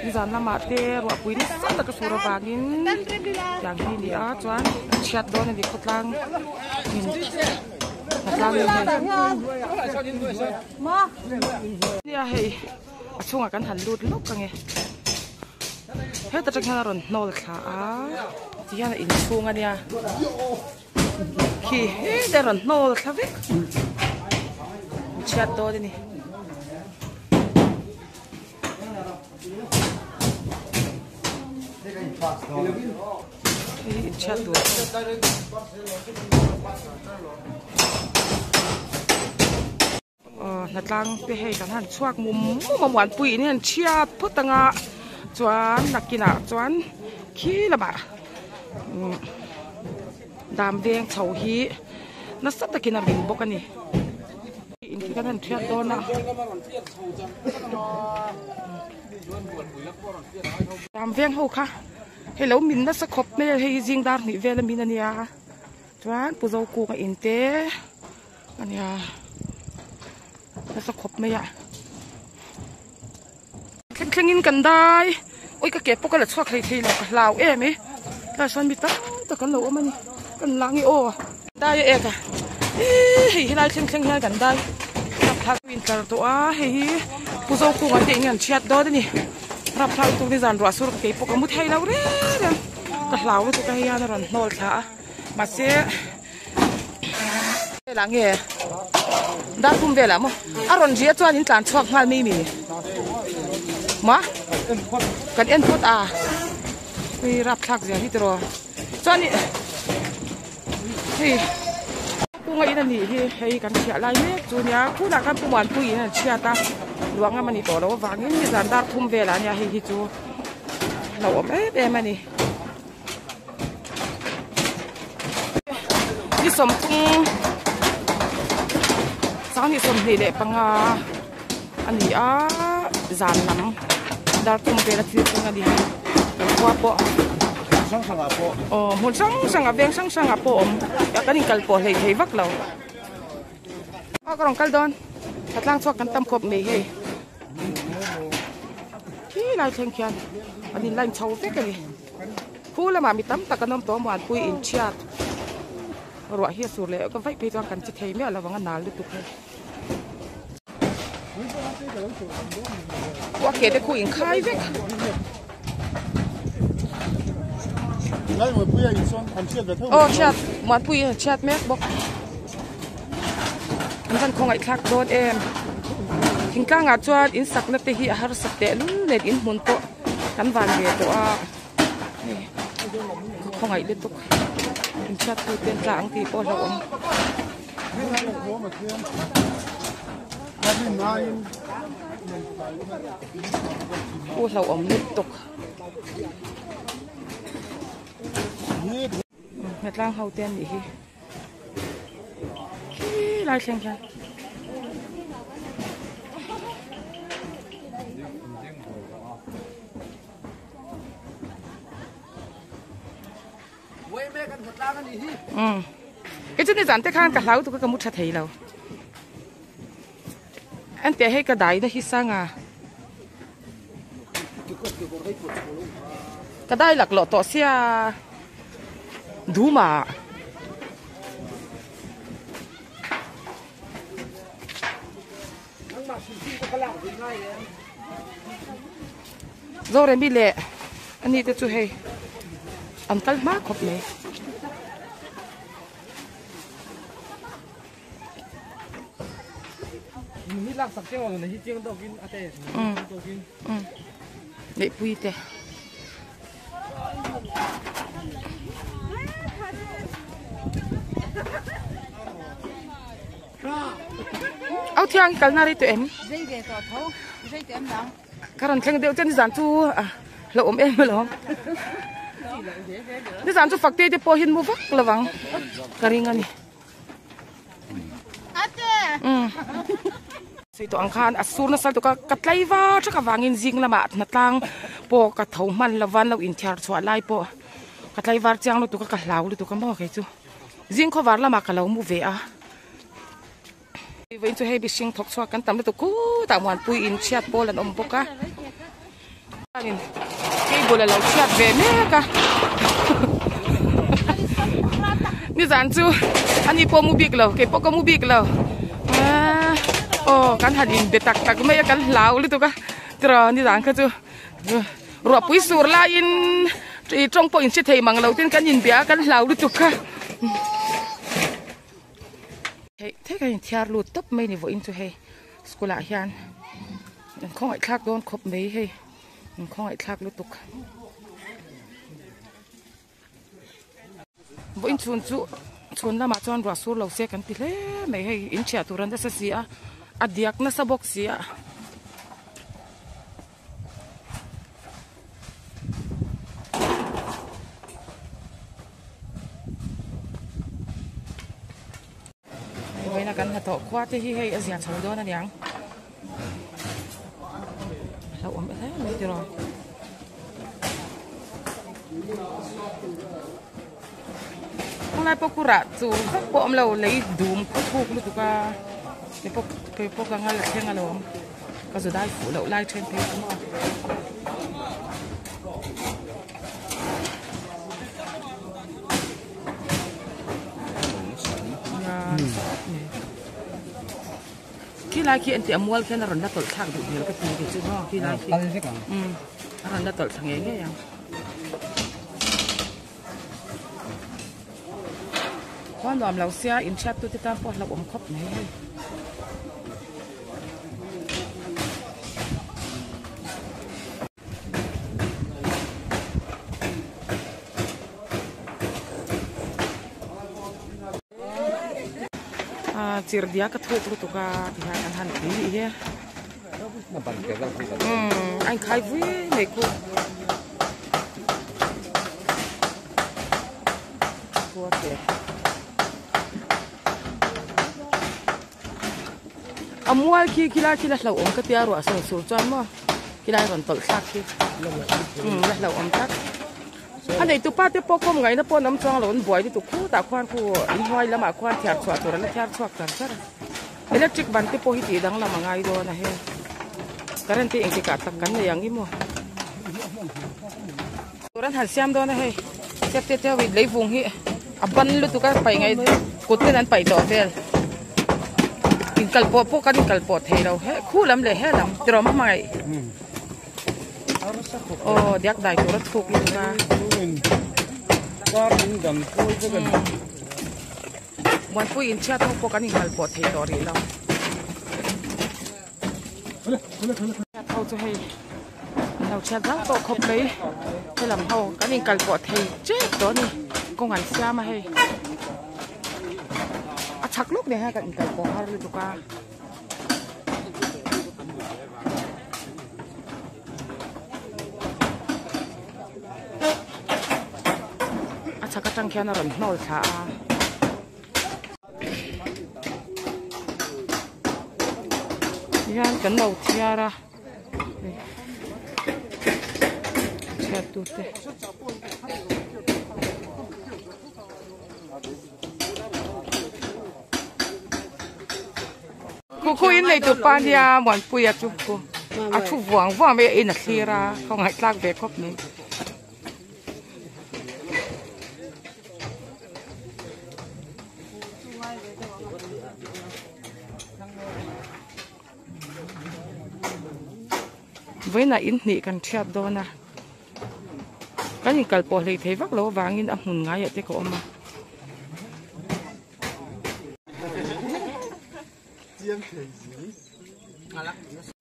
Nizan lamah te ruahpui nasa tak a sur avangin tiang hi a ni a chuan a chhiat dawn a ni khawtlang in khawtlang in hei nia hei a chhungah kan han lut lawk ang e heta tang hian a rawn hnawl thla a ti hian a inchhung a nia khi hetah a rawn hnawl thla vek chhiat dawn a ni. Hei inchhiat tur hnatlang te hei kan han chhuak mum mum a muanpui in hian chhiat phawt anga chuan nakinah chuan khi lamah dam veng chho hi nasa takin a min bawk a ni. In khi kan han thiat dawn a. Dam veng ho kha hei lo min nasa khawp mai a hei hi zing dar hnih vel a min a nia chuan pu zo kung a in te a nia nasa khawp mai a thleng thleng in kan dai ui ka ke pawh ka la chhuak hlei thei lo ka hlau em e tlai sawn mi tam tak an lo awm a ni kan lah nge aw dai a ek a ihh hei helai thleng thleng hian kan dai rapthlak in tlar tawh a hei hi pu zo kunga te eng an chhiat dawn a ni rapthlak lutuk nizan ruah sur ka keipawh ka mu thei lo reng reng ka hlau lutuk a hei hian a rawn hnawl thla a mahse. Velah nge darthum velah maw a rawn ria chuan in tlan chhuak nghal mai mi ma kan en phawt a hei rapthlak zia hi tiraw chuan ih hei kunga in a nih hi hei kan chhiah lai mek chu nia khunah khan pu muanpui in an chhiat a luah ngam a ni tawh loh avangin nizan darthum velah ania hei hi chu lo awm em em a ni. Ni sawmthum sanghnih 25 a ni a zan lam dar thum vel a thil thleng a ni kan khua pawh aw hmun hrang hrang ah veng hrang hrang ah pawh a awm kan inkal pawh hlei thei vak lo a ka rawn kal dawn tlang chhuak kan tam khawp mai hei. Khi lai thleng khian an in line chho vek a ni khu lamah mi tam tak an awm tawh a muanpui inchhiat ruah hi a sur leh ka vaih phei chuan kan che thei miah lo ang a nal lutuk hei kua ke te khu inkhai vek. Aw chhiat muanpui in chhiat mek bawk. An van khawngaih thlak dawn em thingtlang ah chuan in sak na te hi a harsa teh lul nen in hmun pawh kan van ve tawh a hei ka khawngaih lutuk in chhiat tu te an tla ang tih pawh a hlauhawm. U hlauhawm lutuk. Hnatlang ho te an nih hi. Khi lai thleng khian. Um. Cái chu ni zan te khan ka hlau tu ka mu tha thei lo. An te hei ka dai na hi sanga. Ka dai lak lo to sia. Duma. Zoremi leh ani te chu hei an kal hma khawp mai. Neihpui te. Au thiang i kalna rei tawh em? Rei ve tawh tho, rei tawh em nang? Ka rawn thleng deuh chiah nizan chu hlauhawm em alawm. Nizan chu Fakte te pawh hi an mu vak lovang ka ring a ni. Ate! Umm. Sawi tawh ang khan a sur nasa lutuk a, ka tlaiva thlak avangin zing lamah hnatlang pawh ka tho hman lova an lo inthiar chhuah lai pawh ka tlaivar chiang lutuk a ka hlau lutuk a maw kei chu. Zing khawvar lamah ka lo mu ve a. Vawiin chu hei mihring thawk chhuak kan tam lutuk khutah muanpui in chhiat pawl an awm bawk a. Cable a lo chhiat ve mek a nizan chu ani pawh mu bik lo kei pawh ka mu bik lo aaa aw kan han in be tak tak mai a kan hlau lutuk a tiraw nizan kha chu ruahpui sur laiin ih tawng pawh in hre thei mang lo ten kan in bia a kan hlau lutuk kha theih theih a inthiar lut tawp mai ni vawiin chu hei school ah hian an khawngaih thlak dawn khawp mai hei an khawngaih thlak lutuk vawiin chhun chu chhun lamah chuan ruah sur lo se kan ti hle mai hei in chhiah tur an nasa si a a diak nasa bawk si a. Vawiina kan hnathawh khua te hi hei a zia chho dawn aniang a lo awm hle mai tiraw. Khawlai pawh khu rah chu vak pawh awm lo lei dum khaw thuk lutuk a keipawh keipawh ka ngal a thleng alawm ka zu dai fuh loh lai then phei chu maw. Khi lai khi an tih a mual khian a rawn la tawlh thlak duh hmel ka ti kei chu maw khi lai khi a rawn la tawlh thla ngei ngei ang. Khua nuam lo sia inhriat tute tan pawh hlauhawm khawp mai hei. Ah chirhdia ka thuk lutuk a tihian an han tui rih hi umm a inkhai vui mai khu a mual khi khilai khi la hlauhawm ka tia ruah sawn sur chuan maw khilai rawn tawlh thlak khi umm la hlauhawm tlat. A neitu pa te pawh kawm ngaihna pawh an awm chuang lo an buai lutuk khutah khuan khu inhnuai lamah khuan thiar chhuah tur an la thiar chhuak char char a electric ban te pawh hi tih danglam a ngai dawn a hei current te engtikah tak kan nei ang i maw tur an han siam dawn a hei step te te ho hi leivung hi a ban lutuk a paih ngaih kut ten an paih tawh vel inkalpawh pawh kan inkalpawh thei lo he khu lam leh he lam tiraw hmangaih. Aw diak dai tur a thuk lutuk a. Muanpui in chhiat ho pawh kan inhal pawh thei tawh rih lo. Chhiat ho chu hei an lo chhiat zau tawh khawp mai. Helam ho kan inkal pawh thei tep tawh a ni. Kawng an siam a hei. A chhak lawk nen hian kan inkal pawh har lutuk a. A chhak atang khian a rawn hnawl thla a. Tihian kan lo thiar a chhiat tute. Khuh in nei tur pa nia Muanpuia chu khu a thu vuang vuang mai a in a thlir a khawngaih tlak ve khawp mai. Vawiinah in hnih kan thiat dawn a. Kan inkal pawh hlei thei vak lo avangin a hmun ngaiah te ka awm a.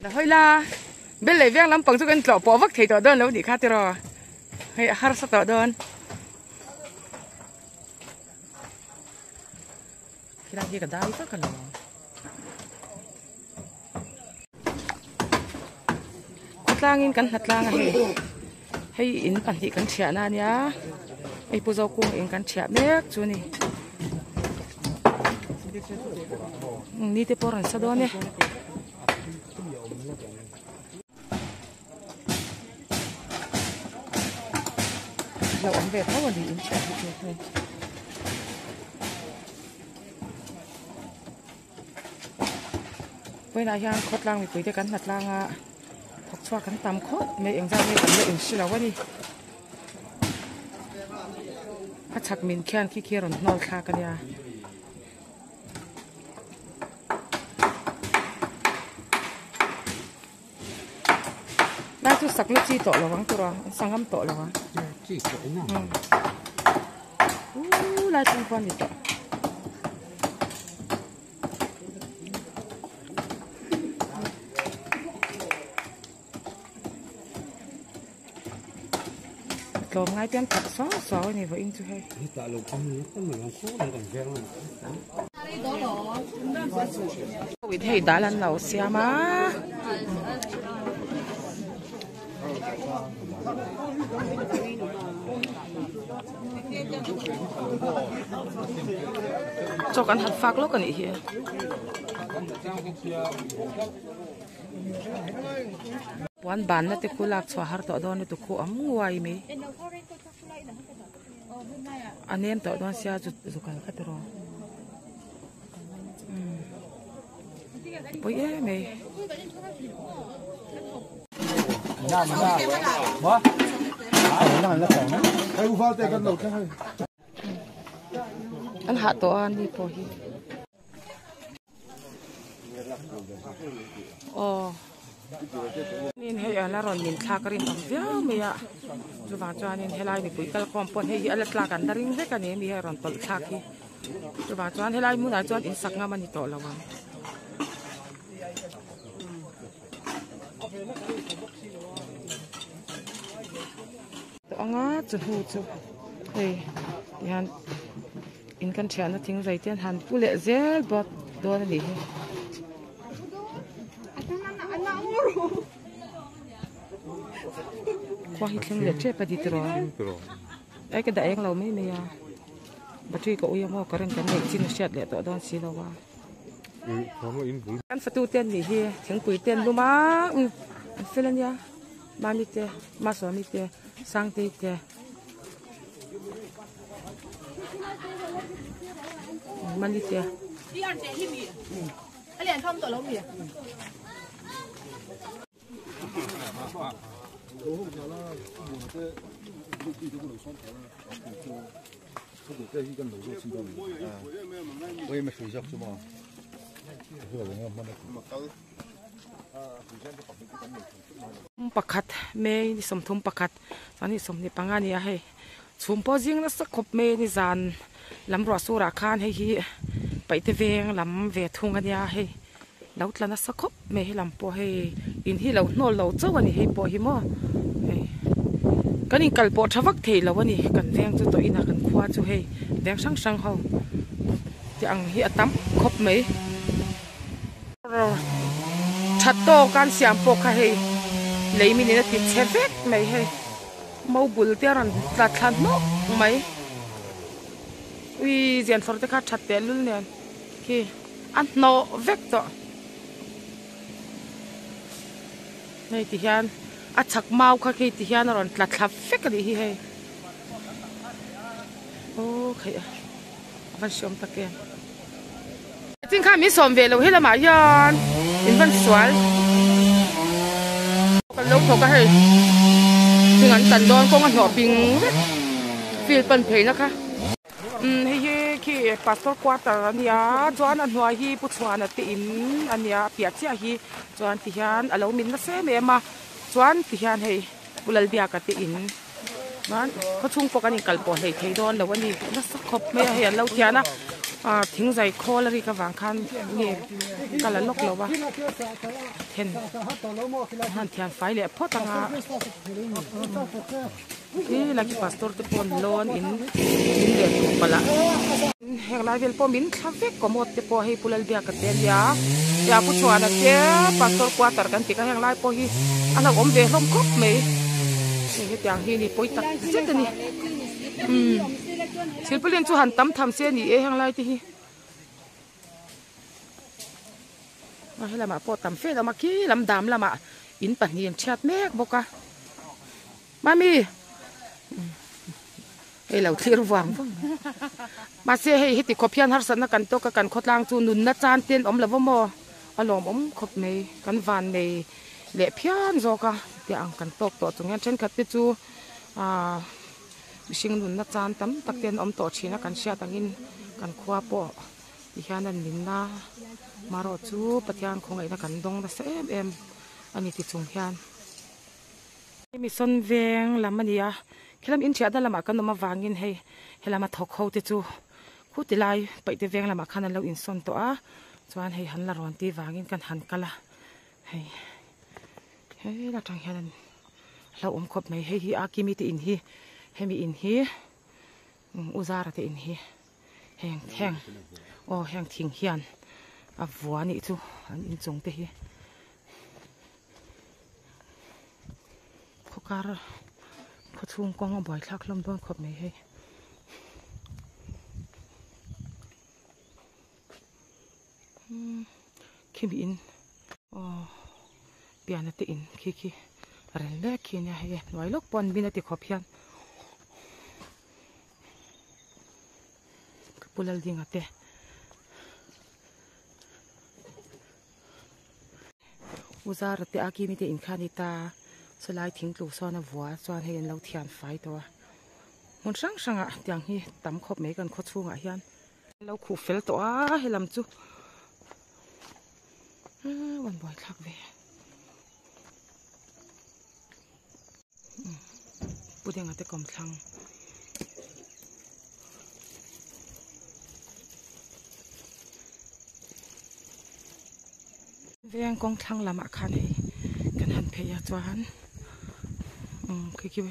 La hawi la, bel leh veng lampang chu kan tlawh pawh vak thei tawh dawn lo nih kha tiraw. Hei a harsa tawh dawn. Khilai hi ka dai vak alawm. Khawtlangin kan hnatlanga hei hei in pahnih kan thiahna a nia hei pu Zokung in kan thiah mek chu a ni ni te pawh a rawn sa dawn e. Lo awm ve tho a ni in thiah hi chu hei. Vawiinah hian khawtlang mipui te kan hna tlang a thawk Chhuak an tam khawp mai engzat nge kan la inhre lo a ni. A chhak min khian khi khi a rawn hnawl thlak a nia. Lai chu sak na chi tawh lo ang tur a, an sa ngam tawh lo ang. Chi tawh ina. Uuh lai thleng khuan ni tawh. Tlawm ngai te an khat suau suau a ni vawiin chu hei. Hetah lo awm ni tam lo khaw ang kan veng a. Hei dal an lo siam a. Chaw kan han fak lawk a nih hi. Puan banna te khu lak chhuah har tawh dawn lutuk khu awm nguai mai. A nem tawh dawn sia zu zu kal kha tiraw. Umm pawi em mai. An hah tawh a ni pawh hi. Aw nin hei a la rawn min thlak a rinawm viau mai a chuvang chuanin helai mipui kalkhawm pawn hei hi a la tlak an la ring vek a ni mi hi a rawn tawlh thlak hi chuvang chuan helai hmunah chuan in sak ngam a ni tawh lo ang. Tawh anga chu hnu chu hei tihian. In kan thiahna thing zai te an han pu leh zel bawk dawn a nih hi. Khua hi thleng leh tep a ni tiraw? Ai ka dah eng lo mai mai a. Battery ka ui a maw current kan neih chin a hriat leh tawh dawn si lo a. Kan fatu te an nih hi thingpui te an lum a an fel a nia Mami te Masawmi te Sangtei te. Mani te. Pakhat May ni 31 chuan ni 25 a ni a hei chhum pawh zing nasa khawp mai a ni zan lam ruah surah khan hei hi paihte veng lam ve thung a nia hei lo tla nasa khawp mai helam pawh hei in hi lo hnawl lo chauh a ni hei pawh hi maw hei kan inkal pawh tha vak thei lo a ni kan veng chu tawh in a kan khua chu hei veng hrang hrang ho te ang hi a tam khawp mai. Tha tawk an siam pawh kha hei lei min in a ti chhe vek mai hei mo bul te a rawn tla thla hnawk mai ui zian thlawr te kha that teh lul nen khi a hnawh vek tawh hei ti hian a chhak mau kha khi ti hian a rawn tla thla vek a nih hi hei aw kheih a. A van hriawm tak em. Chin kha min sawm ve lo he lamah hian in van sual. Kan lo thawk a hei. Thing an tan dawn kawng a hnawh ping vek. Field pan phei na kha. Umm hei hi khi pastor quarter a nia chuan a hnuai hi pu chhuana te in a nia a piah chiah hi chuan ti hian a lo min nasa em em a chuan ti hian hei pu Lalbiaka te in. Chuan khawchhung pawh kan inkal pawh hlei thei dawn lo a ni nasa khawp mai a hei an lo thian a ah thing zai khawl a rik avang khan nge ka la lawk lo a then han thian fai leh phawt ang a khi lai khi pastor te pawh an lawn in in leh tur palh ah heng lai vel pawh min thla vek commode te pawh hei Pu Lalbiaka te a nia tia Pu Chhuana te pastor quarter kan tih kha heng lai pawh hi a hlauhawm ve hlawm khawp mai. Hei hetiang hi ni pawi tak zet a ni umm silpaulin chu han tam tham se a ni e heng lai te hi a he lamah pawh tam fe lam a khi lam dam lamah in pahnih an thiat mek bawk a mami hei lo thlir vang vang mahse hei heti khawp hian harsatna kan tawk a kan khawtlang chu nunna chan te an awm lo va maw a lawmawm khawp mai kan van nei. leh phian zawk a tih ang kan tawk tawh chung hian thenkhat te chu ahh mihring nunna chan tam tak te an awm tawh thin a kan hriat angin kan khua pawh ti hian an min a marawh chu Pathian khawngaihna kan dawng nasa em em a ni ti chung hian. Mission veng lam a ni a khilam inṭhiahna lamah kan awm avangin hei helama thawk ho te chu khuti lai paihte veng lamah khan an lo insawn tawh a chuan hei han la rawn tih vangin kan han kal a hei hei la tang hian an hlauhawm khawp mai hei hi a kimi te in hi hemi in hi u zara te in hi heng heng aw heng thing hian a vua anih chu an inchung te hi. Khawkar khawchhung kawng a buaithlak hlawm dawn khawp mai hei. Khimi in aw piana te in khi khi rel mek khi ania hei hnuai lawk pawh an bin a ti khawp hian ka pu Laldinga te. U Zara te a Kimi te inkha a ni ta, sawlai thingtlu sawn a vua chuan hei an lo thian fai tawh a, hmun hrang hrangah tiang hi tam khawp mai kan khaw chhungah hian. An lo khuh fel tawh a helam chu umm an buai thlak ve Pu Denga te kawmthlang. Veng kawng thlang lamah khan hei kan han phei a chuan umm khi khi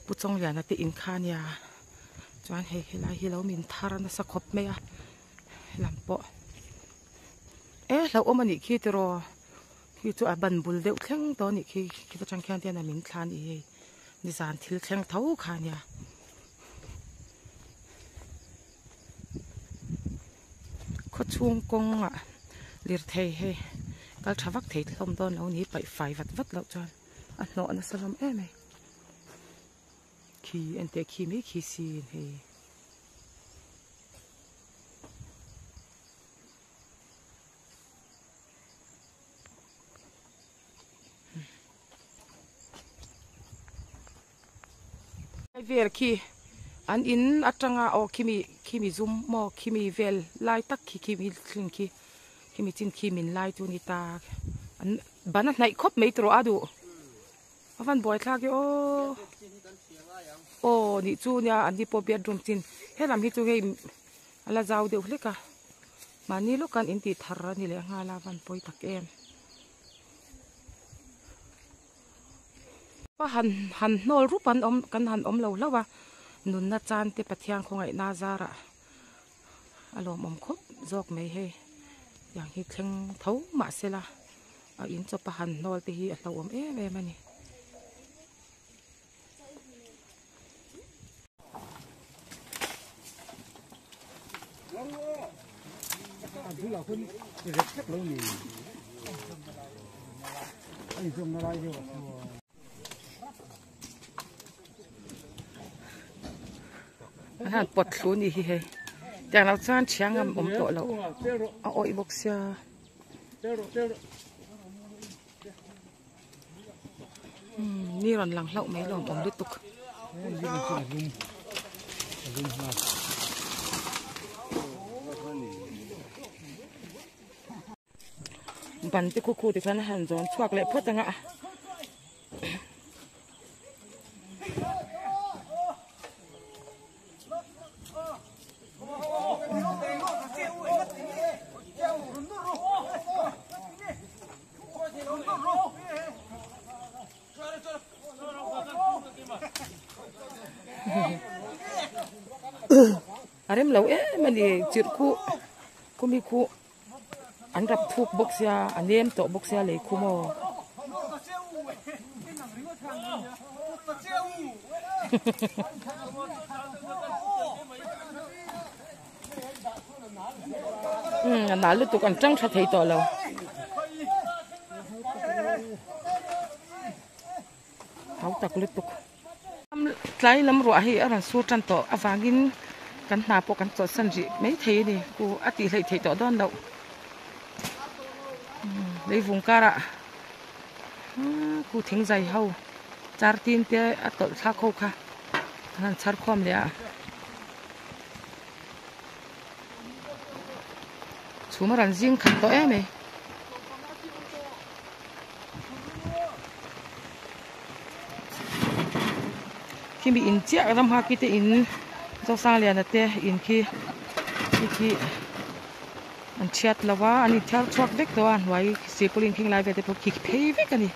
Pu Chawngliana te in kha ania chuan hei helai hi lo min thar nasa khawp mai a helam pawh e hlauhawm anih khi tiraw. Khi chu a ban bul deuh thleng tawh a nih khi khita tang khian tian a min thla a ni hei nizan thil thleng tho kha a nia. Khawchhung kawngah lirthei hei kal tha vak thei hlawm dawn lo ni paih fai vat vat loh chuan a hnawh nasa hlawm em mai khi enteh khi mai khi sin hei. Vel khi an in atanga aw khimi khimi zum maw khimi vel lai tak khi khimi thling khi khimi chin khi min lai chu ni ta an ban a hnaih khawp mai tawh a duh a van buai thlak e aw aw nih chu nia an ni pawh bedroom chin helam hi chu hei a la zau deuh hlek a. Mahni lawk an intih thar a ni leh nghal a van pawi tak em. Pa han han hnawl rup an awm kan han awm lo hlauh a nunna chan te Pathian khawngaihna zarah a lawmawm khawp zawk mai hei tiang hi thleng tho mahsela a in chawp a han hnawl te hi a hlauhawm em em a ni. An han pawt thlu a nih hi hei tiang lo chuan thiang am awm tawh loh a awih bawk sia. Ni rawn lang hlauh mai lawm awm lutuk. Ban te khu khu te chuan a han zawn chhuak leh phawt ang a. A rem lo em a ni chirh khu khumi khu an rap thuk bawk sia a nem tawh bawk sia lei khu maw. Umm a nal lutuk an tang tha thei tawh lo. Hau tak lutuk. Tlai lam ruah hi a rawn sur tan tawh avangin kan hna pawh kan chawlhsan rih mai thei a ni. Ku a tih hleih theih tawh dawn loh. Leivung karah. Khu thing zai ho char tin te a tawlh thlak ho kha an han chhar khawm leh a. Chhum a rawn zing khat tawh em mai. Khimi in chiah ram haki te in Zosangliana te in khi khi khi an chhiat lo a an inthiar chhuak vek tawh a hnuai sirpawlin khing lai vel te pawh khi phei vek a ni.